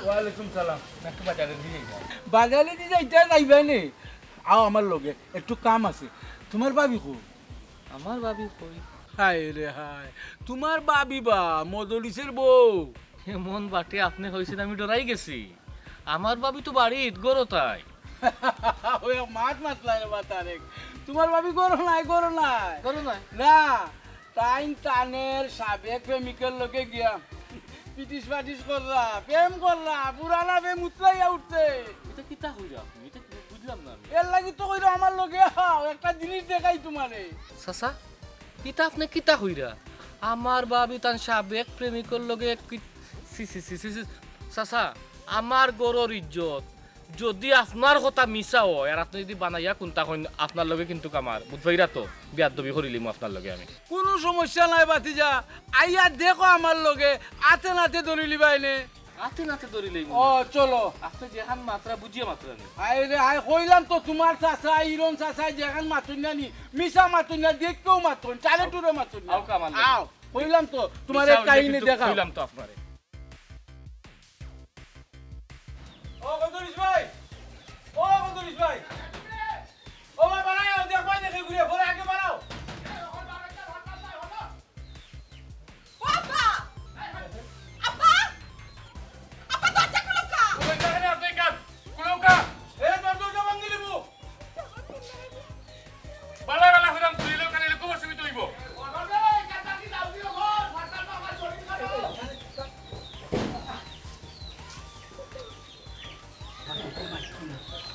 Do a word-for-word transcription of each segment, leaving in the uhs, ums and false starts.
ওয়ালাইকুম সালাম। একটু বাজারে দিয়ে যাই। বাজারে দিয়ে যাইতে যাইবায় নে? আও আমার লগে, একটু কাম আছে। তুমার ভাবি কই? আমার ভাবি কই? হায় রে হায়, তুমার ভাবি বা মজলিসের বউ। এমন বাটে আপনে কইছেন, আমি ডরাই গেছি। আমার ভাবি তো বাড়িত, ঘরো তাই। ওই মাত মাতলা রে বা তারেক। তুমার ভাবি ঘরো নাই, ঘরো নাই। ঘরো নাই? না, তাইন তানের সাবেক প্রেমিকর লগে গিয়া পিটিস পাটিস করলা, প্রেম করলা, পুরানা প্রেম উতলাইয়া উঠছে। এটা কিতা কইরা আপনে? এটা কি বুঝলাম না আমি। এর লাগি তো কইরা আমার লগে আও, একটা জিনিস দেখাই তুমারে। চাচা, ইতা আপনে কিতা কইরা? আমার ভাবি তান সাবেক প্রেমিকর লগে কি-, ছি, ছি, ছি, ছি, ছি। চাচা, আমার ঘরর ইজ্জত, যদি আপনার কথা মিছা অয় আর আপনে যদি বানাইয়া কুন্তা কইন, আপনার লগে কিন্তু আমার, বুঝ পাইরা তো, বেয়াদবি করিলিমু আপনার লগে আমি। কুনু সমস্যা নাই ভাতিজা, আইয়া দেখো আমার লগে, আতে নাতে ধরিলিবায় নে। আতে নাতে ধরিলিমু। ও, চলো। আপনে যেখান মাতরা বুঝিয়া মাতরা নি। হায় রে হায়, কইলাম তো তুমার চাচা, ইরন চাচা যেখান মাতইন না নি, মিছা মাতইন না, দেখকেও মাতইন, চালে টুরে মাতইন না। আও কামাল। আও, কইলাম তো, তুমার মিছা এক অইলে কাহিনী কিন্তু দেখাও। কইলাম তো আপনারে। ও গন্ধরিশ ভাই, ও গন্ধরিশ ভাই, ও ভাই, বাড়াও, দেখবায় দেখি ঘুরে, ঘুরে আগে বাড়াও। ও আব্বা! আব্বা! আব্বা, দরজা খুলো কা? ওই দেখেন আপনি কাজ, খুলো কা? এ, তোর দরজা ভাঙি দিব। বালা বালা কইলাম, তুই লোক আনিলে খুব অসুবিধা হইব।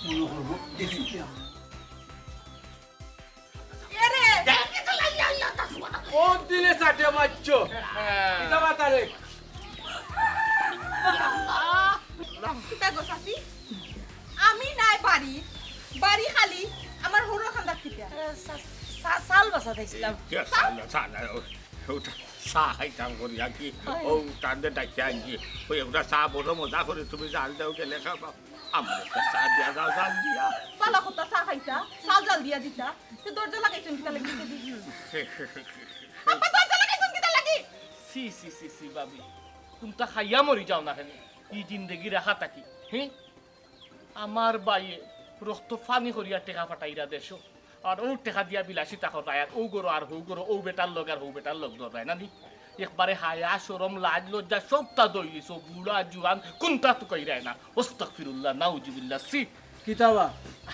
মনে করবো, দেখি কি আমরা। এরে, কোন দিনে চাটে মারছো? হ্যাঁ। কিতা বাতারে? কিতা গো চাচি? আমি নাই বাড়ি, বাড়ি খালি, আমার হরো খান্দাত কিতা? এ, সা-, সা-, চাল বাছা দিছিলাম। কে চাল, চাল, ও, ওটা চা খাইতাম করি আর কি। হয়। ও, তাদের ডাকিয়া আনছি। ওই ওটা চা বড় মজা করে তুমি জাল দাও গেলে খাবা। আমার একটা চা দিয়া যাও, জাল দিয়া। বালা কথা চা খাইতা, চা জাল দিয়া দিতা। তে দরজা লাগাইছইন কিতা লাগি? আব্বা, দরজা লাগাইছইন কিতা লাগি? ছি, ছি, ছি, ছি, ভাবি। কুন্তা খাইয়া মরি যাও না কেনে? ই জিন্দেগি রাখা থাকি, হে? আমার ভাইয়ে রক্ত পানি করিয়া টেকা ফাটাইরা দেশো। আর অউ টেকা দিয়া বিলাসিতা কররায়, আর অউ ঘরো আর হউ ঘরো, অউ বেটার লগ আর হউ বেটার লগ ধররায় না নি? একবারে হায়া, শরম, লাজ, লজ্জা সবতা দই দিছো, বুড়া, জুয়ান, কুন্তা তুকাইরায় না। আস্তাগফিরুল্লাহ, নাউজুবিল্লাহ, ছি। কিতা বা,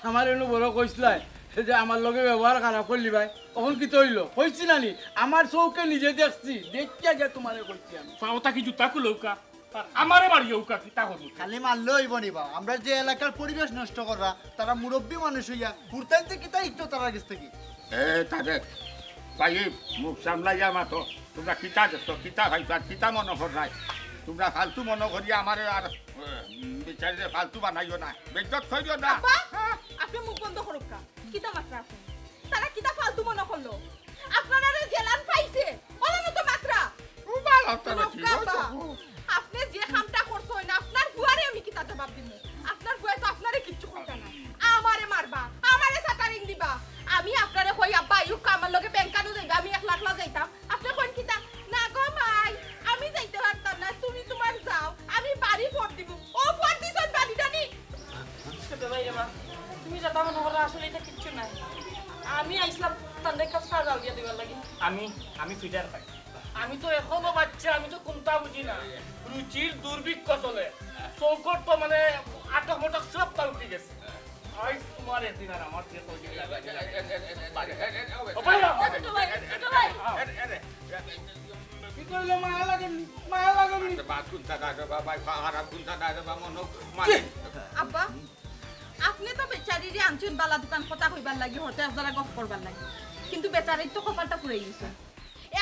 আমারে এনু বড় কইছলায় যে আমার লগে ব্যবহার খারাপ করলিবায়, অখন কিতা অইলো? কইছি না নি? আমার চউখে নিজে দেখছি, দেখিয়া গিয়া তুমারে কইছি আমি। পাও থাকি জুতা খুলউক্কা। আর আমারে মারিও উকা কিতা করবো? খালি মারলে অইবো নি বা? আমরা যে এলাকার পরিবেশ নষ্ট কররা, তারা মুরব্বি মানুষ অইয়া হুরতাইন তে কিতা ইকতো তারার গেছ থাকি? এ, তাদের ভাই, মুখ সামলাইয়া মাতো। তুমরা কিতা দেখছো, কিতা খাইছো, আর কিতা মনো কররায়? তুমরা ফালতু মনো করিয়া আমারে আর, এ, বিচারে ফালতু বানাইও না, বেইজ্জত করিও না। আব্বা, আপনে মুখ বন্ধ করউক্কা। কিতা মাতরা আপনে? তারা কিতা ফালতু মনো করলো? আপনারারে যেলান পাইছে, অলান তো মাতরা। ও বালা, তারা কি রক্ষা বলছো? আপা, আপনে যে কামটা করছইন, আপনার ফুয়ারে আমি কিতা জবাব দিমু? আপনার ফুয়ায় তো আপনারে কিচ্ছু কইতা না। আমারে মারবা, আমারে সাটারিং দিবা। আমি আপনারে কই, আব্বা, আইউক্কা আমার লগে ব্যাংকানো যাইবা, আমি একলা একলা যাইতাম। আপনে কইন কিতা? না গো মাই, আমি যাইতে পারতাম না, তুমি তুমার যাও, আমি বাড়ি ফোন দিমু। ও ফোন দিছইন বাড়ি জানি। ছোট ভাই রে মা, তুমি যেতা মনো করো, আসলে ইতা কিচ্ছু নায়। আমি আইছলাম তানরে এক কাপ চা জাল দিয়া দিবার লাগি। আমি, আমি ফিটার পাই। আমি তো এখনো বাচ্চা, আমি তো কুন্তা বুঝি না। রুচির দুর্ভিক্ষ চলে। চৌকট তো মানে আটক মটক সবতা উঠি গেছে। আইজ তুমার একদিন আর আমার যে কয়দিন লাগে, লাগে, লাগে। ও ভাই, ও ছোট ভাই, ছোট ভাই। কিতা অইলো? মায়া লাগেনি? মায়া লাগেনি? আব্বা, আপনে তো বেচারিরে আনছইন বালা দুকান কথা কইবার লাগি, হতে আপনারা গপ করবার লাগি, কিন্তু বেচারির তো কপালটা পুড়াই গেছে।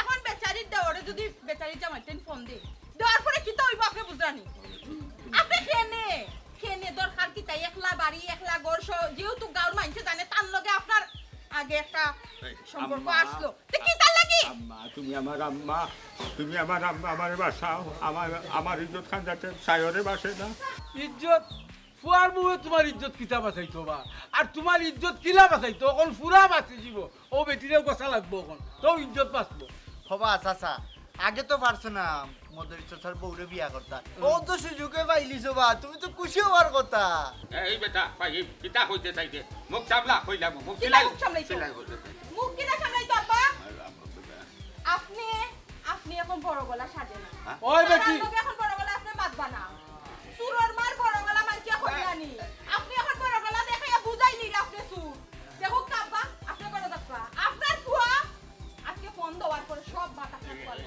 এখন বেচারির দেওরে যদি বেচারির জামাইটাইন ফোন দে, দেওয়ার পরে কিতা অইবো আপনে বুঝরা নি? আপনে কেনে, কেনে দরকার কিতা? একলা বাড়ি, একলা ঘর, স-, যেহেতু গাঁওর মাইনষে জানে, তার লগে আপনার আগে একটা এই, সম্পর্ক আম্মা, আসলো। তে কিতার লাগি? আম্মা, তুমি আমার আম্মা, তুমি আমার আম্মা, আমারে বাঁচাও। আমার, আমার ইজ্জত খান যাতে সায়রে বাঁচে না। ইজ্জত? ফুয়ার বউয়ে তুমার ইজ্জত কিতা বাঁচাইতো বা? আর তুমার ইজ্জত কিলা বাঁচাইতো? অখন ফুরা বাঁচি যিবো। অউ বেটিরেও গছা লাগবো অখন। তেউ ইজ্জত বাঁচবো। হবা, চাচা, আগে তো পারছো না মদরিছ চাচার বউরে বিয়া করতা। ও তো সুযোগে পাইলিছো বা, তুমি তো খুশি হওয়ার কথা। এই বেটা, ভাই, এই কিতা কইতে চাইতে? মুখ সামলা, কইলাম, মুখ কিতা সিলাই, মুখ সামলাইছো? সিলাই কইতে চাই। মুখ কিতা সামলাইতো, আব্বা? আল্লাহ, আল্লাহ। আপনি, আপনি এখন বড় গলা সাজে না। হ্যাঁ? ওই বেটি। তার লগে এখন বড় গলা আপনি মাতবা না। চুরর মার বড় গলা মানষে কইলা নি। আপনি এখন বড় গলা দেখাইয়া বুঝাই নিলে আপনি চুর। দেখো আব্বা, আপনি বড় দেখবা। আপনার ফুয়া আজকে ফোন দেওয়ার পরে সব মাথা খারাপ করে।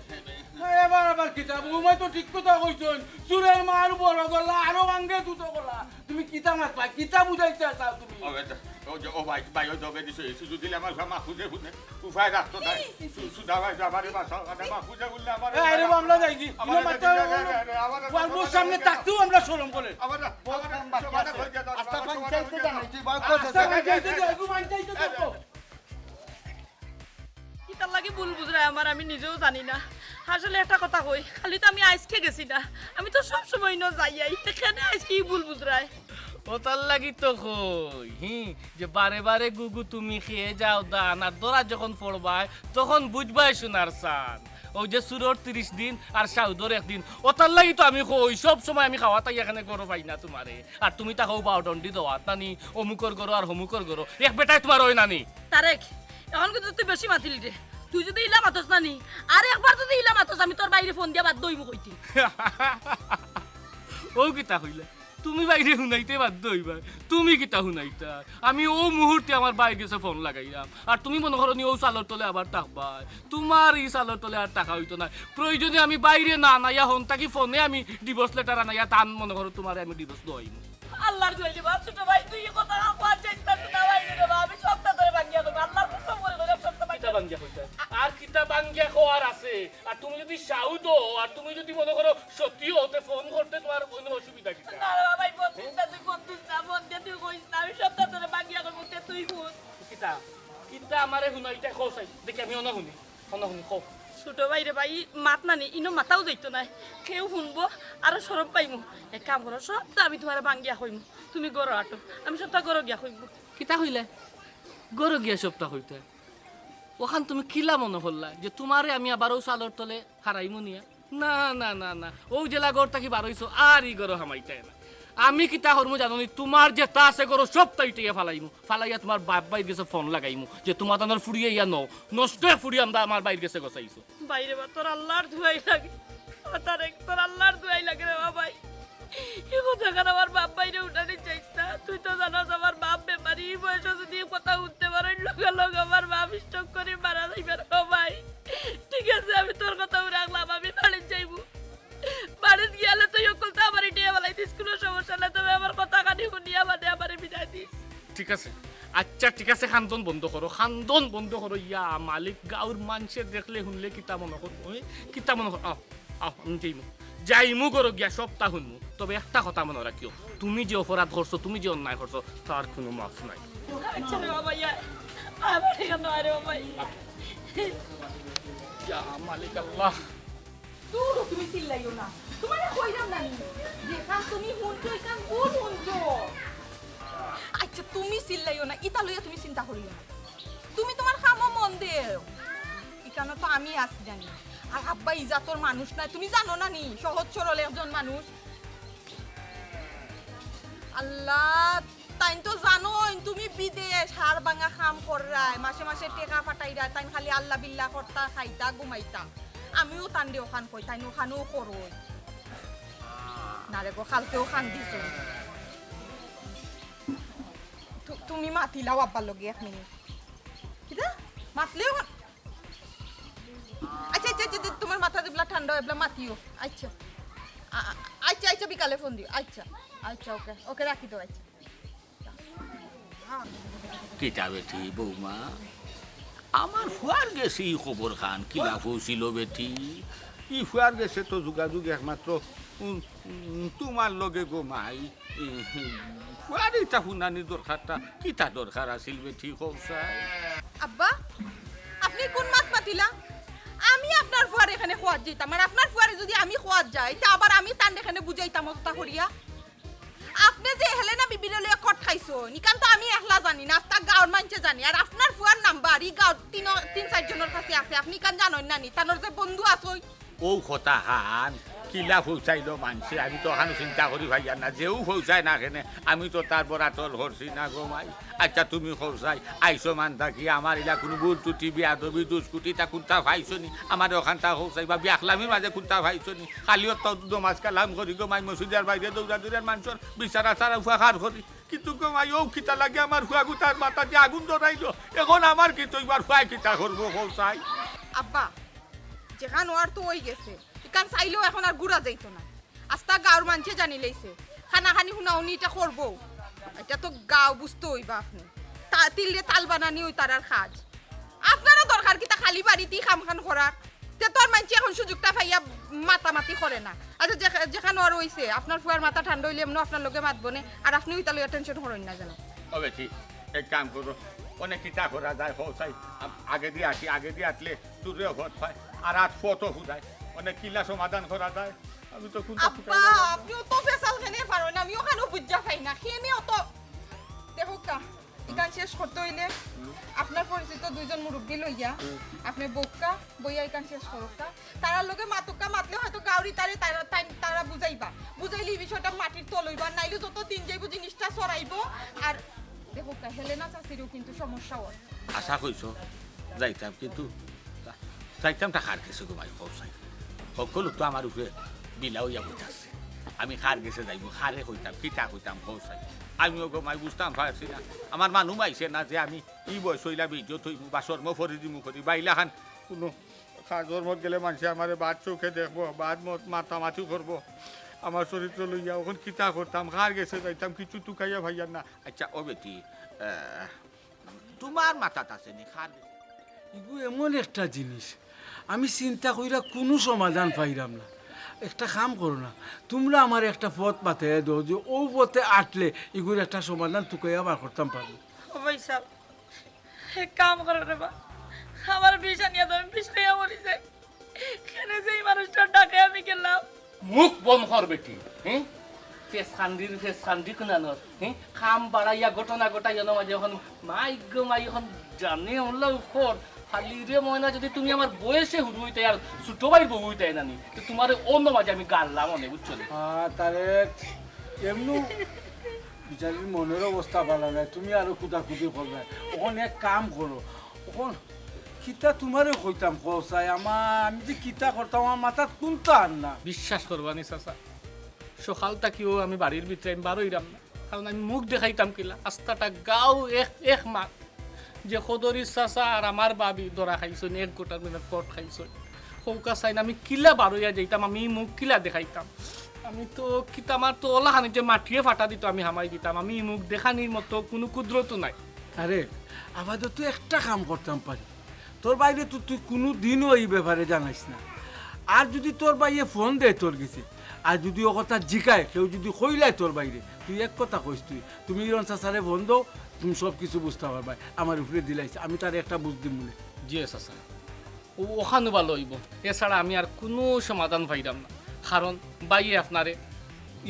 না, এবার আবার কিতা? বৌমা তো ঠিক কথা কইছইন। চুরর মার বড় গলা, আরো ভাঙ্গে দুটো গলা। তুমি কিতা মাতবা? কিতা বুঝাইতে চাও তুমি? ও বেটা, ও যে, ও ভাই, ভাই, ওই তো বেটি সে সুযোগ দিলে আমার মা খুঁজে খুঁজে উপায় রাখতো না। ছি, ছি, ছি। সু-, সুধা ভাই, আমারে বাঁচাও, আরে মা খুঁজে বললে আমারে এই, আরে, আমরা যাই কি? আমারে ইনো মাততে যাই, হবে, আরে, আরে, আমারে ওয়ার বউর সামনে থাকতেও আমরা শরম করে। আমারে, আমারে, আমারে হয়ে যায়, আস্তা আমারে পঞ্চায়েতে হয়ে যায়। জানাই, তুই বাপ আস্তা কথা পঞ্চায়েতে যাই, এগু পঞ্চায়েতে যাবো। কিতার লাগি ভুল বুঝরায় আমার, আমি নিজেও জানি না। আসলে একটা কথা কই, খালি তো আমি আইজকে গেছি না, আমি তো সব সময় ন যাই আই, তে কেনে আইজকে ই ভুল বুঝরায়? ওতার লাগি তো কই, হি, যে বারে বারে গুগু তুমি খেয়ে যাও দান, আর ধরা যখন পড়বায়, তখন বুঝবায় সোনার চান। ওই যে চুরর তিরিশ দিন আর সাউদর একদিন, ওতার লাগি তো আমি কই, সব সময় আমি খাওয়াত আইয়া কেনে গরো পাই না তোমারে। আর তুমি তা কও বাউডন্ডি দেওয়াত নানি, অমুকর গরো আর হমুকর গরো, এক বেটায় তোমার ওই নানি। তারেক, এখন কিন্তু তুই বেশি মাতিলি রে। তুই যদি ইলা মাতস না নি, আর একবার যদি ইলা মাতস, আমি তোর বাইরে ফোন দিয়া বাদ দইমু কইতে। ও কিতা কইলা? তুমি বাইরে হুনাইতে বাধ্য হইবা। তুমি কিতা হুনাইতা? আমি ও মুহূর্তে আমার বাইর গেছে ফোন লাগাইলাম। আর তুমি মনে করো নি ও চালর তলে আবার থাকবায়। তোমার ই চালর তলে আর থাকা হইতো না। প্রয়োজনে আমি বাইরে না আনাইয়া হন থাকি ফোনে আমি ডিভোর্স লেটার আনাইয়া তান মনে করো তোমারে আমি ডিভোর্স দইমু। আল্লাহর দোয়াই রে বাপ, ছোট ভাই, তুই এই কথা কওয়ার চেষ্টা তো না ভাই রে বাপ, আমি সবটা তোরে ভাঙ্গিয়া কইবো, আল্লাহর কসম করে কইলাম, সবটা ভাঙ্গিয়া কিতা ভাঙ্গিয়া কইতা? আর কিতা ভাঙ্গিয়া কওয়ার আছে? আর তুমি যদি চাও তো, আর তুমি যদি মনে করো সত্যি হতে ফোন করতে তোমার কোনো অসুবিধা কিতা? না রে বাবা, এই ফোন দিস না, তুই ফোন দিস না, ফোন দে, তুই কইস না, আমি সবটা তোরে ভাঙ্গিয়া কইবো, তে তুই ফোন। কিতা? কিতা আমারে হুনাইতা কও চাই? দেখি আমি অনা হুনি। হুনো, হুনো, কও। ছোট ভাই রে ভাই, মাত নানি, ইনো মাতাও যাইতো নায়। কেউ হুনবো, আরো শরম পাইমু। এক কাম করো, সবটা আমি তোমারে ভাঙ্গিয়া কইমু। তুমি ঘরো আটো, আমি সবটা ঘরো গিয়া কইমু। কিতা কইলে? ঘরো গিয়া সবটা কইতে? ওখান তুমি কিলা মনে করলা যে তোমারে আমি আবার ও চালর তলে হারাইমু নিয়া? না, না, না, না। ও জেলা ঘর থাকি বার হইছো, আর ই ঘরো হামাইতায় না। আমি কিতা করমু জানো নি? তোমার যেতা আছে ঘরো সবটা ইটাইয়া ফালাইমু। ফালাইয়া তোমার বাপ ভাইর গেছে ফোন লাগাইমু যে তোমার তানোর ফুড়িয়ে ইয়া নও, নষ্ট ফুড়ি আমরা আমার ভাইর গেছে গছাইছো। ভাই রে বা, তোর আল্লাহর দোয়াই লাগে। ও তারেক, তোর আল্লাহর দোয়াই লাগে রে বা ভাই। এই কথাখান আমার বাপ ভাইরে উঠানি চাইস না। তুই তো জানোস আমার বাপ বেমারি, এই বয়সে যদি এই কথা উঠতে পারে, লগে লগে আমার বাপ স্ট্রোক করি মারা যাইবে রে বা ভাই। ঠিক আছে, আমি তোর কথা রাখলাম, আমি বাড়িত যাইমু। বাড়িত গিয়ালে তুই অকল তো আমারে ইটাইয়া ফালাই দিস, কোনো সমস্যা নাই, তবে আমার কথা খানি হুনিয়া মানে আমারে বিদায় দিস। ঠিক আছে, আচ্ছা ঠিক আছে, কান্দন বন্ধ করো, কান্দন বন্ধ করো। ইয়া মালিক, গাঁওর মানষে দেখলে হুনলে কিতা মনে করবো, ওই কিতা মনে করবো? আও, আও, আমি যাইমু, যাইমু ঘরো গিয়া সবটা হুনমু, তবে একটা কথা মনে রাখিও, তুমি যে অপরাধ করছো, তুমি যে অন্যায় করছো, তার কোনো মাফ নাই। আচ্ছা রে বাবা, ইয়া, আবার কেন আরে বাবা? ইয়া মালিক আল্লাহ। দূর, তুমি চিল্লাইও না। তোমারে কইলাম না নি? যেখান তুমি হুনছো, এখান ভুল হুনছো। আচ্ছা, তুমি চিল্লাইও না, ইতা লইয়া তুমি চিন্তা করিও না। তুমি তোমার কামো মন দেও। এখানো তো আমি আছি জানি। আর আব্বা ই জাতর মানুষ নায়, তুমি জানো না নি? সহজ সরল একজন মানুষ। আল্লাহ, তাইন তো জানোইন তুমি বিদেশ, হাড় ভাঙা কাম কররায়, মাসে মাসে টেকা ফাটাইরায়, তাইন খালি আল্লাহ বিল্লাহ করতা, খাইতা, ঘুমাইতা। আমিও তানরে ওখান কই, তাইন ওখানও করইন। না রে গো, কালকেও কান্দিছো। তু-, তুমি মাতিলাও আব্বার লগে এক মিনিট। কিতা? মাতলেও আচ্ছা, আচ্ছা, আচ্ছা, আচ্ছা, তোমার মাথা যেবলা ঠান্ডা অয়, এবলা মাতিও। আচ্ছা। আ-, আ-, আচ্ছা, আচ্ছা, বিকালে ফোন দিও। আচ্ছা। আচ্ছা, ওকে। ওকে, রাখি দাও, আচ্ছা। কিতা বেটি, বৌমা? আমার ফুয়ার গেছে ই খবর খান, কিলা কইছিল বেটি? ই ফুয়ার গেছে তো যোগাযোগ একমাত্র, উম, উম, তোমার লগে গো মাই। উম, ফুয়ার ইতা হুনানি দরকারটা, কিতা দরকার আছিল বেটি, কও চাই? আব্বা, আপনি কোন মাত মাতিলা? আমি আপনার ফুয়ার এখানে খোয়াত যাইতাম, আর আপনার ফুয়ারে যদি আমি খোয়াত যাই, তা আবার আমি তান এখানে বুঝাইতাম অতটা করিয়া? আপনি যে হেলেনা বিবিরে লইয়া খট খাইছইন, ইখান তো আমি একলা জানি না, আস্তা গাঁওর মানষে জানি। আর আপনার ফুয়ার নাম্বার ই গাঁওর তিন, তিন চাইর জনর কাছে আছে, আপনি ইখান জানইন না নি? তানর যে বন্ধু আছইন, অউ কথাখান কিলা পৌঁছাইলো মানষে, আমি তো অখানও চিন্তা করি পাইয়ার না। যেউ পৌঁছায় না কেনে, আমি তো তার বরাতল করছি না গো মাই। আইচ্ছা, তুমি কও চাই, আইছো মান থাকি আমার ইলা কুনু ভুল ত্রুটি, বেয়াদবি, দুষ্কুটি ইতা কুনতা পাইছো নি? আমারে অখানতা কও চাই, বা বেআখলামির মাঝে কুনতা পাইছো নি? খালি অত নমাজ কালাম করি গো মাই, মসজিদর বাইরে দৌড়াদৌড়ি আর মানষর বিচার আচার উপকার করি। কিন্তু গো মাই, অউ কিতা লাগি আমার ফুয়াগুতার মাথাত যে আগুন ধরাইলো, অখন আমার কিতা অইবার, ফুয়ায় কিতা করবো কও চাই? আব্বা, যেখান অওয়ার তো অইগেছে, ইখান চাইলেও অখন আর ঘুরা যাইতো না। আস্তা গাঁওর মানষে জানিলাইছে, কানাকানি হুনাহুনি ইটা করবো। ইটা তো গাঁও বুঝতো অইবা আপনে। তা-, তিলরে তাল বানানি অউ তারার কাজ। আপনারও দরকার কিতা খালি বাড়িত ই কামখান করার? তে তো আর মানষে অখন সুযোগটা পাইয়া মাতামাতি করে না। আইচ্ছা, যে-, যেখান অওয়ার অইছে, আপনার ফুয়ার মাথা ঠান্ডা অইলে এমনেও আপনার লগে মাতবো নে, আর আপনেও ইতা লইয়া tension করইন না যেন। ও বেটি, এক কাম করো, অনে কিতা করা যায় কও চাই, আ-, আগেদি আটি, আগেদি আটলে তুরেও পথ পায়, আর আত পথও ফুরায়, অনে কিলা সমাধান করা যায়, আমি তো কুনতা আব্বা, ফুটাই পারলাম না। আপনে অত ফেসাল কেনে পারইন, আমি অখানও বুঝা পাই না, কেনে অত, দেখউক্কা, ইখান শেষ করতে অইলে আপনার পরিচিত দুইজন মুরব্বি লইয়া আপনে বউক্কা, বইয়া ইখান শেষ করউক্কা। তারার লগে মাতউক্কা, মাতলে হয়তো গাঁওর ইতারে তারা, তাই-, তারা বুঝাইবা। বুঝাইলে ই বিষয়টা মাটির তল অইবা, নাইলে যত দিন যাইবো জিনিসটা ছড়াইবো। আর দেখউক্কা, হেলেনা চাচিরও কিন্তু সমস্যা অর। আশা কইছো যাইতাম, কিন্তু যাইতাম তা কার গেছে গো মাই কও চাই। হক্কল তো আমার উপরে বিলা অইয়া বইতাছে। আমি কার গেছে যাইমু, কারে কইতাম, কিতা কইতাম কও চাই। আমিও গো মাই বুঝতাম পারছি না। আমার মানু মাইছে না যে আমি ই বয়স অইলা বেইজ্জত অইমু বা শরমো পড়ি যিমু করি। বা ইলাখান কুনু কাজর মত গেলে মানষে আমারে বাদ চউখে দেখবো, বাদ মত মাতামাতি করবো। আমার চরিত্র লইয়া অখন কিতা করতাম, কার গেছে যাইতাম, কিচ্ছু তুকাইয়া পাইয়ার না। আইচ্ছা, ও বেটি, আহ, তুমার মাথাত আছে নি, কার গেছে? ইগু এমন একটা জিনিস, আমি চিন্তা কইরা কুনু সমাধান পাইরাম না। একটা কাম করো না, তুমরা আমারে একটা পথ বাতাইয়া দেও যে অউ পথে আটলে ইগুর একটা সমাধান তুকাইয়া বার করতাম পারমু। ও ভাইসাব, এক কাম করো রে বা, আমার বিষ আনিয়া দেও, আমি বিষ খাইয়া মরি যাই। কেনে যে ই মানুষটার ডাকে আমি গেলাম। মুখ বন্ধ কর বেটি, হুম? ফেস খান্দির, ফেস খান্দি কুনানোর, হুম? কাম বাড়াইয়া ঘটনা ঘটাইয়া না মাঝে অখন মাই গো মাই অখন জানে অনলা উপর। খালি রে ময়না, যদি তুমি আমার বয়সে হুরু অইতায় আর ছোট ভাইর বউ অইতায় নানি, তে তুমারে অন্য মাঝে আমি গাড়লাম অনে, বুঝছো নি? হ্যাঁ, তারে এমনু বিচারির মনর অবস্থা ভালা নায়, তুমি আরো কুদাকুদি করবায়। অখন এক কাম করো, অখন কিতা তুমারে কইতাম কও চাই, আমা-, আমি যে কিতা করতাম, আমার মাথাত কুন্তা আর না। বিশ্বাস করবানি চাচা, সকাল থাকিও আমি বাড়ির ভিতরে আমি বারইরাম না, কারণ আমি মুখ দেখাইতাম কিলা, আস্তাটা গাঁও এক, এক মাত যে কদরির চাচা আর আমার ভাবি ধরা খাইছইন, এক গোটার মানে কট খাইছইন। কউক্কা চাইন আমি কিলা বারইয়া যাইতাম, আমি ই মুখ কিলা দেখাইতাম। আমি তো কিতা, আমার তো অলাখানি যে মাটিয়ে ফাটা দিতো আমি হামাই দিতাম, আমি ই মুখ দেখানির মতো কুনু কুদরতও নাই। আরে, আপাতত একটা কাম করতাম পারি, তোর ভাইরে তো তুই কুনু দিনও ই ব্যাপারে জানাইস না। আর যুদি তোর ভাইয়ে ফোন দেয় তোর গেছে, আর যুদি অউ কথা জিকায়, কেউ যুদি কইলায় তোর ভাইরে, তুই এক কথা কইস, তুই, তুমি ইরন চাচারে ফোন দেও, তুমি সব কিছু বুঝতা পারবায়। আমার উপরে দিলাইছে, আমি তারে একটা বুঝ দিমু নে। জি চাচা, অউ অখানউ ভালা অইবো, এছাড়া আমি আর কুনু সমাধান পাইরাম না। কারণ ভাইয়ে আপনারে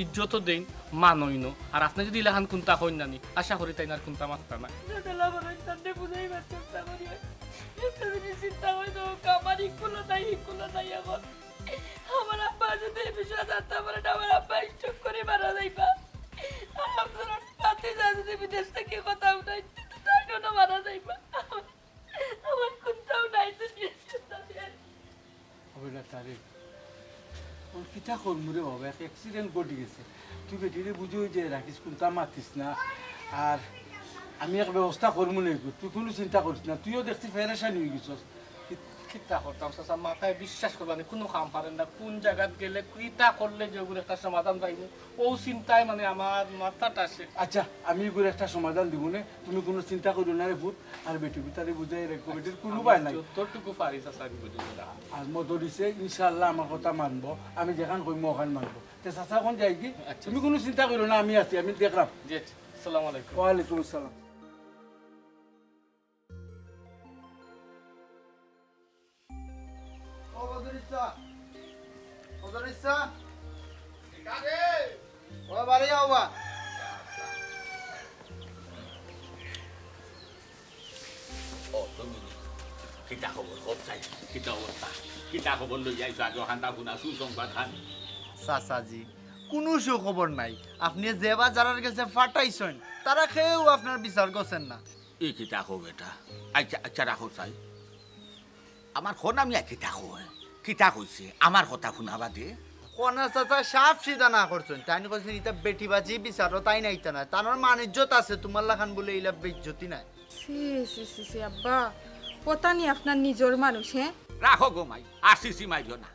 ইজ্জতও দেইন, মানইনও। আর আপনে যুদি ইলাখান কুন্তা কইন না নি, আশা করি তাইন আর কুন্তা মাততা নায়। দাদা, আমার ওই তান্ডে বুঝাইবার চেষ্টা করি। একটা জিনিস চিন্তা করি তো, আমার ইকুলো নাই, ইকুলো নাই অখন। আমার আব্বা যুদি ই বিষয়ে জানতা পারে না, আমার আব্বা stroke করি মারা যাইবা। আর আপনার ভাতিজা যুদি বিদেশ থাকি কথা হুনাইন, তাইনও মারা যাইবা। আমার কুন্তাও নাই দুনিয়ার। হবে না তারে। অখন কিতা করমু রে বাবা, এক accident ঘটি গেছে। তুই বেটিরে বুঝাইয়া রাখিস, কুন্তা মাতিস না। আর আমি এক ব্যবস্থা করমু নে, তুই কুনু চিন্তা করিস না। তুইও দেখছি পেরেশান অইগেছস। কি-, কিতা করতাম চাচা, মাথায় বিশ্বাস করবানি, কুনু কাম পারের না। কুন জাগাত গেলে, কিতা করলে যে অগুর একটা সমাধান পাইমু, অউ চিন্তায় মানে আমার মাথাটা শেষ। আচ্ছা, আমি ইগুর একটা সমাধান দিমু নে, তুমি কুনু চিন্তা করিও না রে পুত। আর বেটি, বেটারে বুঝাইয়া রাখো, বেটির কুনু আমি উপায় নাই। যতটুকু পারি চাচা, আমি বুঝাইয়া রাখমু। আর মদরিছে, ইনশাআল্লাহ, আমার কথা মানবো, আমি যেখান কইমু অখান মানবো। তে চাচা, অখন যাইগি? আচ্ছা। তুমি কুনু চিন্তা করিও না, আমি আছি, আমি দেখরাম। জি, আচ্ছা। আসসালামু আলাইকুম। ওয়ালাইকুম আসসালাম। ও বদরুল ইসা, বদরুল ইসা। ও বাড়ি আও বা। ও, তুমি। কিতা খবর, খবর চাই? কিতা অবস্থা? কিতা খবর লইয়া আইছো? আগে অখানতা হুনা, সুসংবাদ খান। চাচাজি, কুনু সুখবর নাই। আপনে যেবা যারার গেছে ফাটাইছইন, তারা কেউ আপনার বিচার করছেন না। ই কিতা কও বেটা? আচ্ছা, আচ্ছা, রাখো চাই। আমার হনা মিয়া কিতা কয়? কিতা কইছে? আমার কথা হুনা বাদে? হনা চাচা সাফ সিধা না করছইন। তাইন কইছইন, "ইতা বেটিবাজি বিচারো তাইন আইতা নায়। তানর মান ইজ্জত আছে, তুমার লাখান বুলে ইলা বেইজ্জতি নায়।" ছি, ছি, ছি, ছি, আব্বা, কথা নি আপনার নিজর মানুষ, হ্যাঁ? রাখো গো মাই, আর ছি ছি মারিও না।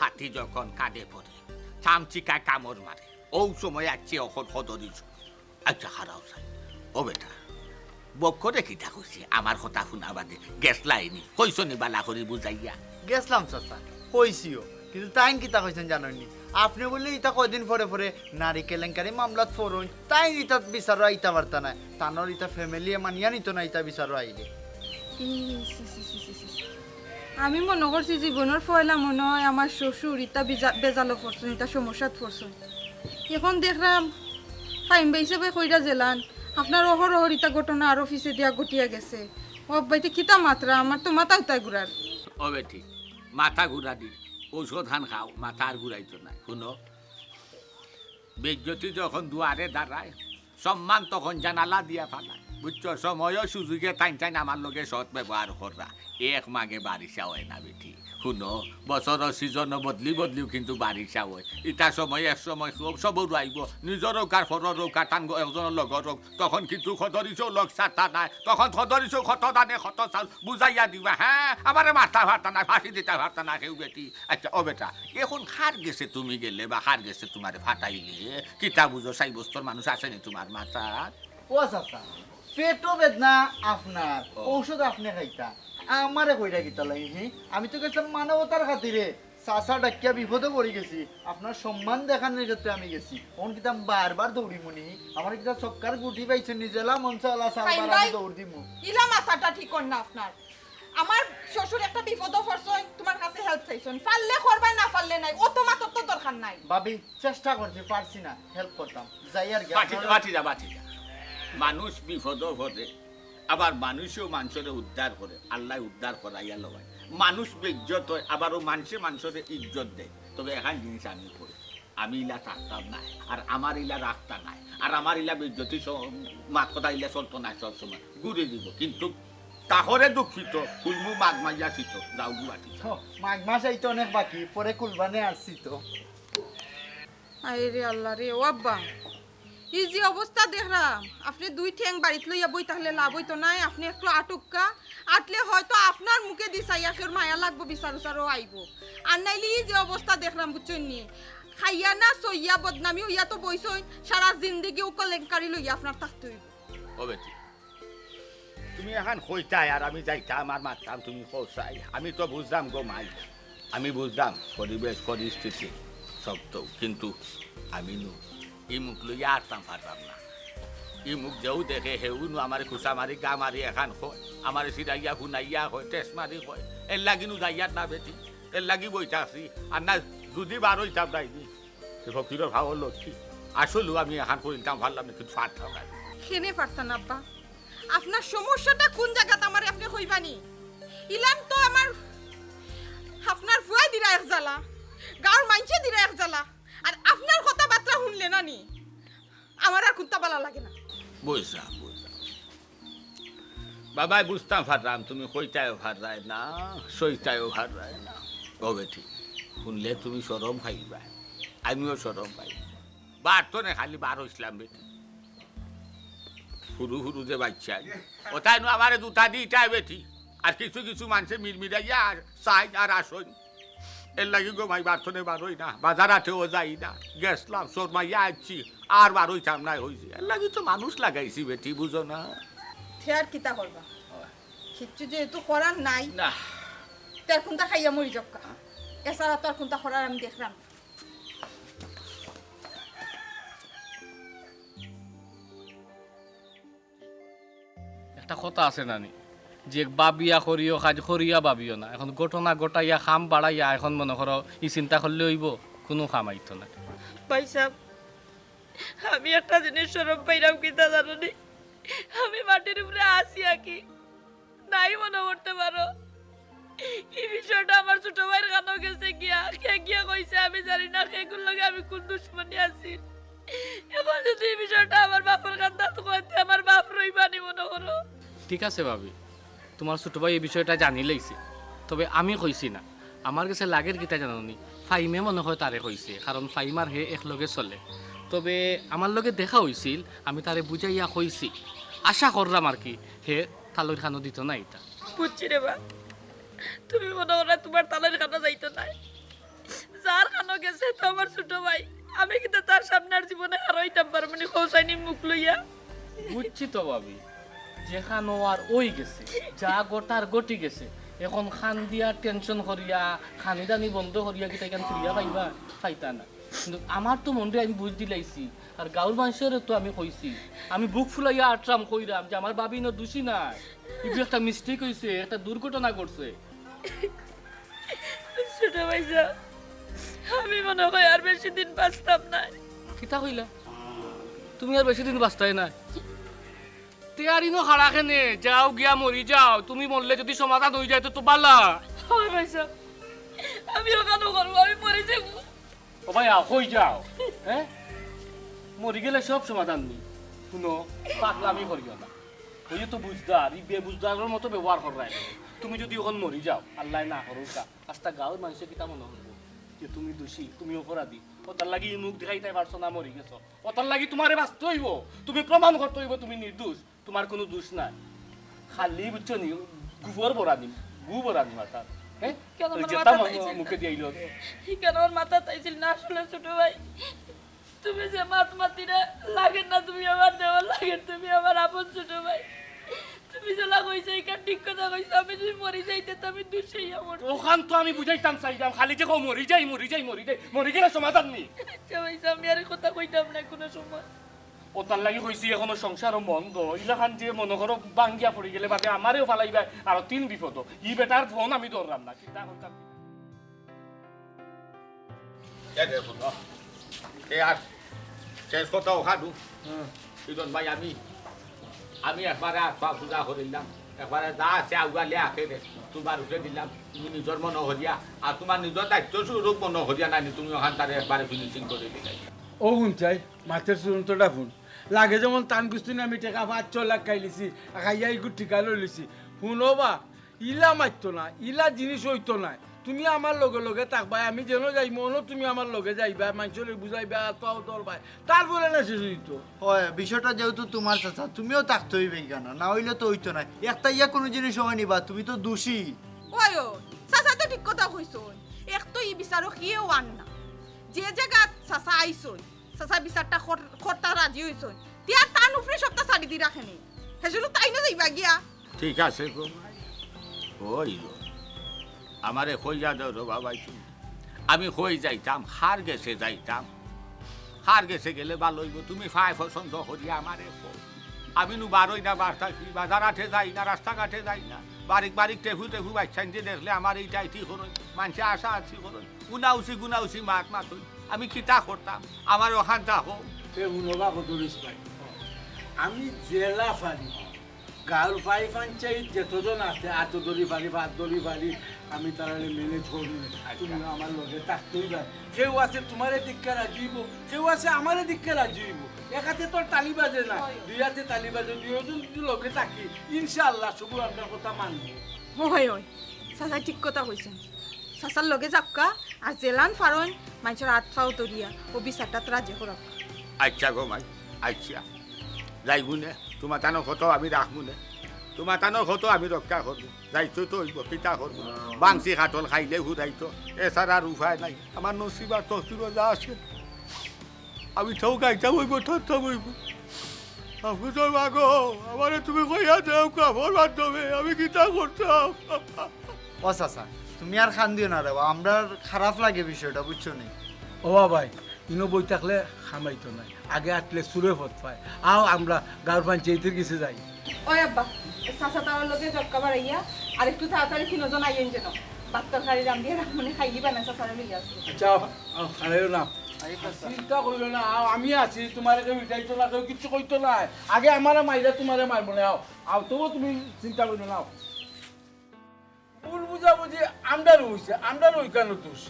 হাতি যখন কাঁধে পড়ে, চামচিকায় কামড় মারে, অউ সময় আইছে অখন খদরিছ। আচ্ছা, খাড়াও চাই। ও বেটা, বক্করে কিতা কইছে? আমার কথা হুনা বাদে গেছলায়নি, কইছো নি বালা করি বুঝাইয়া? গেছলাম চাচা, কইছিও, কিন্তু তাইন কিতা কইছইন জানইননি? আপনে বুলে ইতা কয়দিন পরে পরে নারী কেলেঙ্কারি মামলাত পড়ইন, তাইন ইতাত বিচারো আইতা পারতা নায়, তানর ইতা ফ্যামিলিয়ে মানিয়া নিতো না ইতা বিচারো আইলে। ই, ছি, ছি, ছি, ছি, ছি। আমি মনো করছি জীবনর পয়লা মনো অয় আমার শ্বশুর ইতা বিজা-, বেজালো পড়ছইন, ইতা সমস্যাত পড়ছইন। এখন দেখরাম, ফাইন ভাই হিসাবে কইরা জেলান, আপনার অহরহর ইতা ঘটনা আরো পিছে দিয়া ঘটিয়া গেছে। ও আব্বা, ইতা কিতা মাতরা, আমার তো মাথা উতায় ঘুরার। ও বেটি, মাথা ঘুরানির ঔষধ খান খাও, মাথা আর ঘুরাইতো নায়। হুনো, বেইজ্জতি যখন দুয়ারে দাঁড়ায়, সম্মান তখন জানালা দিয়া ফালায়। বুঝছো? সময় ও সুযোগে তাইন তাইন আমার লগে সৎ ব্যবহার কররা। এক মাঘে বারিশা অয় না বেটি। হুনো, বছরর সিজনও বদলি বদলিও কিন্তু বারিশা অয়। ইতা সময় এক সময় সব, সবরও আইবো। নিজরও কার, পররও কার, তান গ-, একজনর লগরও। তখন কিন্তু খদরিছও লগ ছাড়তা নায়। তখন খদরিছও কত ধানে কত চাউল বুঝাইয়া দিবা, হ্যাঁ? আমারে মারতা পারতা নায়, ফাঁসি দিতা পারতা নায় কেউ বেটি। আচ্ছা, ও বেটা, এখন কার গেছে তুমি গেলে বা কার গেছে তুমারে ফাটাইলে? কিতা বুঝো, সাব্যস্তর মানুষ আছেনি তুমার মাথাত? ও চাচা, পেটো বেদনা আপনার, ও। ঔষধ আপনে খাইতা, আমারে কইরা কিতা লাগি, হি? আমি তো গেছলাম মানবতার খাতিরে, চাচা ডাকিয়া বিপদো পড়ি গেছি, আপনার সম্মান দেখানির ক্ষেত্রে আমি গেছি। অখন কিতা বারবার দৌড়িমুনি? আমার কিতা চক্কর গুটি পাইছইননি, যেলা মন চায় অলা চারবার আমি দৌড় দিমু। ইলা মাথাটা ঠিক কর না আপনার। আমার শ্বশুর একটা বিপদো পড়ছইন, তুমার কাছে help চাইছইন। পারলে করবায়, না পারলে নাই। অত মাতর তো দরকার নাই। ভাবি, চেষ্টা করছি, পারছি না, help করতাম। যাই আর কি, বাটি, আপনারা বাটি যা, বাটি যা। মানুষ বিপদো পড়ে, আবার মানুষেও মানষরে উদ্ধার করে, আল্লায় উদ্ধার করাইয়া লবায়। মানুষ বেইজ্জত অয়, আবার অউ মানষে মানষরে ইজ্জত দেয়। তবে এখান জিনিস আমি কই, আমি ইলা থাকতাম নায়, আর আমার ইলা রাখতা নায়, আর আমার ইলা বেইজ্জতি স-, মাত কথা ইলা চলতো নায় সব সময়, ঘুরি দিব। কিন্তু তাহরে দুঃখিত, খুলমু মাঘ মাইয়া শীত, যাও গুয়াহাটি। ও, মাঘ মাস আইতে অনেক বাকি, পরে কুলবানে আসছি তো। আরে আল্লাহ রে, ও আব্বা, ই যে অবস্থা দেখরাম, আপনে দুই ঠ্যাং বাড়িত লইয়া বই থাকলে লাভ অইতো নায়, আপনে একটু আটুক্কা, আটলে হয়তো আপনার মুখেদি চাইয়া কেউর মায়া লাগবো, বিচার উচারও আইবো। আর নাইলে ই যে অবস্থা দেখরাম, বুঝছইন নি? খাইয়া না সইয়া বদনামি অইয়া তো বইছইন, সারা জিন্দেগি অউ কেলেঙ্কারি লইয়া আপনার থাকতে অইবো। ও বেটি, তুমি এখান কইতায় আর আমি যাইতাম আর মারতাম, তুমি কও চাই। আমি তো বুঝলাম গো মাই, আমি বুঝলাম পরিবেশ পরিস্থিতি সব তো, কিন্তু আমি নু ই মুখ লইয়া আরতাম পারলাম না। ই মুখ যেউ দেখে হেউ নু আমারে খুচা মারি, গা মারি এখান কয়, আমারে সিরাইয়া হুনাইয়া কয়, টেস মারি কয়, এর লাগি নু যাইয়ার না বেটি, এর লাগি বই থাকছি। আর না যুদি বার অইতাম নাইনি, এ ফকিরর ভাগর লক্ষ্মী। আসলেও আমি এখান করিতাম পারলাম না, কিন্তু পারতাম না। কেনে পারতা না আব্বা? আপনার সমস্যাটা কোন জাগাত আমারে আপনে কইবানি? ইলান তো আমার, আপনার ফুয়ায় দিরা এক জ্বালা, গাঁওর মাইনষে দিরা এক জ্বালা, আর আপনার কথাবার্তা হুনলে না নি, আমার আর কুন্তা বালা লাগে না। বুঝলাম, বুঝলাম। বাবায়, বুঝতাম পাররাম, তুমি কইতায়ও পাররায় না, সইতায়ও পাররায় না। ও বেটি, হুনলে তুমি শরম পাইবায়, আমিও শরম পাই। বার তো নে খালি বার অইছলাম বেটি। হুরু হুরু যে বাইচ্চা, অতায় নু আমারে জুতা দিতায় বেটি। আর কিছু কিছু মানষে মিরমিরাইয়া আর চাইন আর আসইন। এর লাগি গো মাই বার থনে বার অই না, বাজার হাটেও যাই না। গেছলাম, শরমাইয়া আইছি, আর বার অইতাম নায় অইছে। এর লাগি তো মানুষ লাগাইছি বেটি, বুঝো না? তে আর কিতা করবা? কিচ্ছু যেহেতু করার নাই, না। তে আর কুন্তা খাইয়া মরি যাউক্কা। এছাড়া তো আর কুন্তা করার আমি দেখরাম না। একটা কথা আছে নানি, যে ভাবিয়া করিও কাজ, করিয়া ভাবিও না। এখন ঘটনা ঘটাইয়া, কাম বাড়াইয়া, এখন মনো করো ই চিন্তা করলে অইবো? কুনু কাম আইতো না। ভাইসাব, আমি একটা জিনিস শরম পাইরাম, কিতা জানো নি? আমি মাটির উপরে আছি আর কি, নাই মনো করতে পারো। এই বিষয়টা আমার ছোট ভাইর কানো গেছে গিয়া, কে গিয়া কইছে আমি জানি না, কেগুর লগে আমি কোন দুশমনি আছি। এখন যদি এই বিষয়টা আমার বাপর কান্দাত কইতে, আমার বাপ রইবানি মনে করো। ঠিক আছে ভাবি, তুমার ছোট ভাই এই বিষয়টা জানিলাইছে, তবে আমি কইছি না। আমার গেছে লাগের কিতা জানো নি, ফাইমে মনে হয় তারে কইছে, কারণ ফাইম আর হে একলগে চলে। তবে আমার লগে দেখা অইছিল, আমি তারে বুঝাইয়া কইছি, আশা করলাম আর কি হে তালইর কানো দিত না ইতা। বুঝছি রে বা, তুমি মনে করো তুমার তালইর কানো যাইতো না, যার কানো গেছে তো আমার ছোট ভাই, আমি কিন্তু তার সামনে আর জীবনে হারাইতাম পারবো না, কৌশাইনি মুখ লইয়া। বুঝছি তো ভাবি, যেখানো আর ওই গেছে, যা ঘটার ঘটি গেছে। এখন কান্দিয়া টেনশন করিয়া, খানি দানি বন্ধ করিয়া কিতা ইখান ফিরিয়া পাইবা? পাইতা না। কিন্তু আমার তো মনরে আমি বুঝ দিলাইছি, আর গাঁওর মানষরে তো আমি কইছি, আমি বুক ফুলাইয়া আটরাম কইরাম যে আমার ভাবি ইনো দুষী নায়, ইগু একটা মিস্টেক অইছে, একটা দুর্ঘটনা ঘটছে। ছোট ভাইজান, আমি মনে হয় আর বেশি দিন বাঁচতাম না। কিতা কইলা? তুমি আর বেশি দিন বাঁচতায় না? তে আর ইনো খাড়া কেনে? যাও গিয়া মরি যাও। তুমি মরলে যদি সমাধান অই যায় তো, তো বালা। হয় ভাইজান, আমি অখানো করবো, আমি মরি যাইমু। ও ভাই, আও, কই যাও? হ্যাঁ? মরি গেলে সব সমাধান নি। হুনো, পাগলামি করিও না। ওই তো বুঝদার, ই বেবুঝদারর মতো ব্যবহার কররায়। তুমি যদি অখন মরি যাও, আল্লায় না করউক্কা, আস্তা গাঁওর মানষে কিতা মনো করবো যে তুমি দুষী, তুমি অপরাধী। অতার লাগি ই মুখ দেখাইতায় পারছো না, মরি গেছো। অতার লাগি তুমারে বাঁচতে অইবো, তুমি প্রমাণ করতে অইবো তুমি নির্দোষ, তুমার কুনু দুষ নাই। খালি বুঝছো নি, গোবর ভরানি, গু ভরানি মাথাত। হ্যাঁ? কেন ওই আমার যেটা মাথাত মু-, আইছিল? মুখে দিয়া আইলো। কেন আমার মাথাত আইছিল না আসলে ছোট ভাই? তুমি যে মাত মাতিরে, লাগের না তুমি আমার দেওয়ার, লাগের তুমি আমার আপন ছোট ভাই। তুমি যেলা কইছো, ইখান ঠিক কথা কইছো, আমি যদি মরি যাইতে তো আমি দুষী অইয়া মরতাম। অখান তো আমি বুঝাইতাম চাইরাম, খালি যে কও মরি যাই, মরি যাই, মরি যাই, মরি গেলে সমাধান নি। আচ্ছা ভাই, আমি আর ই কথা কইতাম না কুনু সময়। অতার লাগি কইছি, অখনো সংসারও বন্ধ, ইলাখান যে মনো করো ভাঙ্গিয়া পড়ি গেলে বাদে আমারেও ফালাইবায় আরো তিন বিপদ। ই বেটার ফোন আমি ধররাম না, কিতা কইতাম? এ রে পুত্র, এ আর শেষ কথা অখানউ। হুম। ইজন ভাই, আমি, আমি একবারে আত পাও পূজা করিলাম, একবারে যা আছে আউয়ালে আখেরে তুমার উপরে দিলাম, তুমি নিজর মনো করিয়া, আর তুমার নিজর দায়িত্ব স্বরূপ মনো করিয়া নানি তুমি অখান তারে একবারে finishing করি দিলায়। ও হুন চাই, মাতের চূড়ান্তটা হুন। লাগে যেমন তান গুস্তুনি আমি টেকা পাঁচ ছয় লাখ খাইলিছি, খাইয়া ইগুর ঠিকা লইলিছি। হুনো বা, ইলা মাততো না, ইলা জিনিস অইতো নায়। তুমি আমার লগে লগে থাকবায়, আমি যেনো যাইমু, অনো তুমি আমার লগে যাইবায়, মানষরে বুঝাইবায়, আত পাও ধরবায়, তারপরে না শেষ অইতো। হয়, বিষয়টা যেহেতু তুমার চাচা, তুমিও থাকতে অইবে ইখানো, না অইলে তো অইতো নায়। একটা ইয়া কুনু জিনিস অয় নি বা, তুমি তো দুষী। ওই, ওই, চাচা তো ঠিক কথা কইছইন। এক তো ই বিচারো কেউ আর না। যে জাগাত চাচা আইছইন, চাচা বিচারটা কর-, করতা রাজি অইছইন। তে আর তান উপরে সবটা ছাড়ি দি রাখে নি। হেজন্য তাইন যাইবা গিয়া। ঠিক আছে গো। ওই গো। আমারে কইয়া দেও রে বাবা তুমি। আমি কই যাইতাম, কার গেছে যাইতাম? কার গেছে গেলে ভালা অইবো? তুমি পায় পছন্দ করিয়া আমারে কও। আমি নু বারই না বার থাকি, বাজার হাটে যাই না, রাস্তাঘাটে যাই না। বারিক বারিক টেফু টেফু বাইচ্চাইন্তে দেখলে আমারে ইটা ইটি করইন, মানষে আশা আছি করইন। উনাউসি গুনাউসি মাত মাতইন, আমি কিতা করতাম? আমারে অখান থাকো। তে হুনো বা কদরিছ ভাই, আমি যেলা পারি, গাঁওর ভাই পঞ্চায়েত যতজন আছে, আতো ধরি পারি, পাত ধরি পারি, আমি তারারে manage করমু। আচ্ছা। তুমি আমার লগে থাকতে অইবায়। কেউ আছে তুমারে দেখিয়া রাজি অইবো, কেউ আছে আমারে দেখিয়া রাজি অইবো। এক আতে তো আর তালি বাজে না, হয়। দুই আতে তালি বাজে, দুইজন যদি লগে থাকি, ইনশাআল্লাহ সবুর আমরার কথা মানবো। হয়, হয়। চাচায় ঠিক কথা কইছইন। চাচার লগে যাউক্কা, আর যেলান পারইন, মানষর আত পাও ধরিয়া, অউ বিচারটাত রাজি করাউক্কা। আচ্ছা গো মাই, আচ্ছা। যাইমুনে, তুমার তানর কথা আমি রাখমুনে। তুমার তানর কথা আমি রক্ষা করমু। যাইতো তো অইবো, কিতা করমু? বাংসি কাঠল খাইলে হুরাইতো। এছাড়া আর উপায় নাই। আমার নসিব আর তকদিরো যা আছে। আমি তাও গাইতাম অইবো, থাকতাম অইবো। আফরোজর মা গো, আমারে তুমি কইয়া দেও কামর মাধ্যমে, আমি কিতা করতাম? ও চাচা, তুমি আর কান্দিও না রে বা, আমরার খারাপ লাগে বিষয়টা, বুঝছো নি? ও বা ভাই, ইনো বই থাকলে কামাইতো নায়, আগে আটলে চুরে পথ পায়। আও আমরা গাঁওর পঞ্চায়েতর গেছে যাই। ওই আব্বা, চাচা তারার লগে জটকা বাড়াইয়া আর একটু তাড়াতাড়ি তিনজন আইয়েন যেন। ভাত তরকারি রান্ধিয়া রাখমুনে, খাইলিবা না, চাচারে লইয়া আসবো। আচ্ছা, আও, আও, খাইও না। চিন্তা করিও না, আও, আমি আছি, তুমারে কেউ উঠাইতো না, কেউ কিচ্ছু কইতো না। আগে আমারে মাইরা তুমারে মারমুনে, আও, আও, তবু তুমি চিন্তা করিও না, আও। ভুল বুঝাবুঝি আমরার অইছে, আমরার অইকানো দোষ।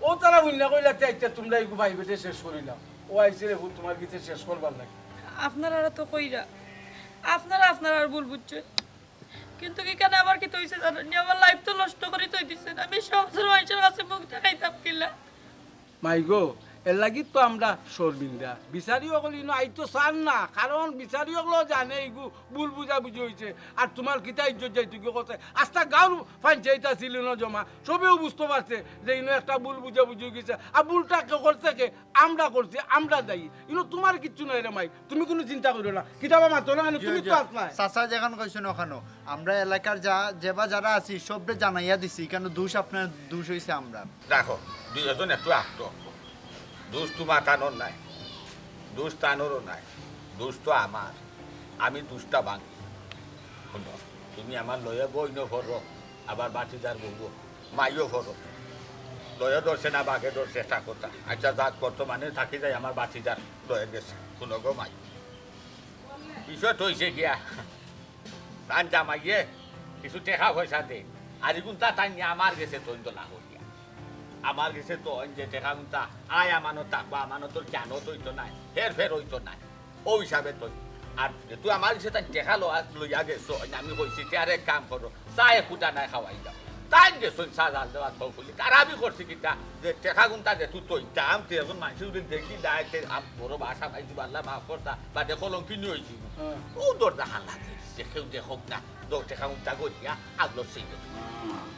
ও তারা হুইন্না কইলা, "তে আচ্ছা, তোমরা এগু ভাই বেটে শেষ করিলাও।" ও আইছে রে, ভুল তোমার গেছে শেষ করবার লাগি। আপনারা তো কইরা, আপনারা আপনারার ভুল বুঝছেন, কিন্তু কিখানে আমার কিতা অইছে জানেন নি? আমার লাইফ তো নষ্ট করি থই দিছেন। আমি সমাজর মানুষর কাছে মুখ দেখাইতাম কিলা? মাই গো, এর লাগি তো আমরা শর্মিন্দা। বিচারি অকল ইনো আইতো চার না, কারণ বিচারি অকলও জানে ইগু ভুল বুঝাবুঝি অইছে। আর তোমার কিতা ইজ্জত যাইতো গি কছে? আস্তা গাঁওর পঞ্চায়েত আছিল ইনো জমা, সবেউ বুঝতো পারছে যে ইনো একটা ভুল বুঝাবুঝি অই গেছে। আর ভুলটা কে করছে কে? আমরা করছি, আমরা দায়ী। ইনো তোমার কিচ্ছু নাই রে মাই, তুমি কুনু চিন্তা করিও না। কিতাবা মাতো না কেনে? জি, তুমি জি। তো আছলায়। চাচা যেখান কইছেন ওখানো, আমরা এলাকার যা, যেবা যারা আছি, সবরে জানাইয়া দিছি, কেন দোষ আপনার, দোষ অইছে আমরার। দেখো, দুইজন একটু আস্ত। দোষ তোমার তানর নাই, দোষ তানরও নাই, দোষ তো আমার। আমি দোষটা ভাঙি। হুনো, তুমি আমার লগে বইনও পড়ো, আবার ভাতিজার বউও, মাইও পড়ো। লয়ে ধরছে না বাঘে ধরছে, একটা কথা। আচ্ছা, যাক, বর্তমানে থাকি যাই আমার ভাতিজার লয়ে গেছে। হুনো গো মাই, বিষয় তো অইছে গিয়া, তান জামাইয়ে কিছু টেকা পয়সা দে, আর ইগুনতা তাইন নিয়া আমার গেছে থইন তো না করিয়া। আমার গেছে থইন যে টেকাগুনতা আয় আমানত থাকবো, আমানতর খিয়ানত অইতো নায়, হেরফের অইতো নায়, অউ হিসাবে থইন। আর যেহেতু আমার গেছে তাইন টেকা লওয়া, লইয়া গেছইন, আমি কইছি, "তে আর এক কাম করো, চা এক ফুটা নাই খাওয়াই দাও।" তাইন গেছইন চা জাল দেওয়া থৌ ফুলি। আর আমি করছি কিতা, যে টেকাগুনতা যেহেতু থইতাম, তে একজন মানষে যদি দেখি দেয়, তে আম-, বড় ভাষা পাইছি, আল্লায় মাফ করতা, বাদে কলঙ্কিনী অইছি। হ্যাঁ। অউ দরজাখান লাগে, যে কেউ দেখউক না, দশ টেকাগুনতা করিয়া আগলো সেই গেছে।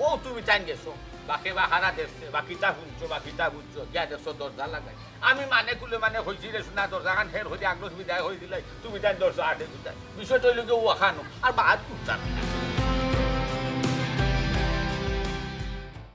অউ তুমি তাইন গেছো, বাকি বা হারা দেখছে, বাকিতা হুনছো, বাকিতা বুঝছো, গিয়া দেখছো দরজা লাগাই। আমি মানে কুলে মানে কইছি রে, শুনা দরজাখান হের করি আগলো বিদায় করি দিলাই, তুমি তাইন দরজা আটে দিতায়। বিষয়টা অইলো গিয়া অখানো, আর বাদ উঠতাম।